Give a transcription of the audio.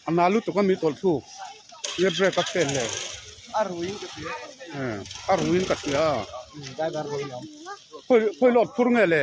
A na lutuk a mi tawlh thluk nge brake a fail le a ruiin ka hria a ruiin ka hria khawi khawi lawt phur nge le.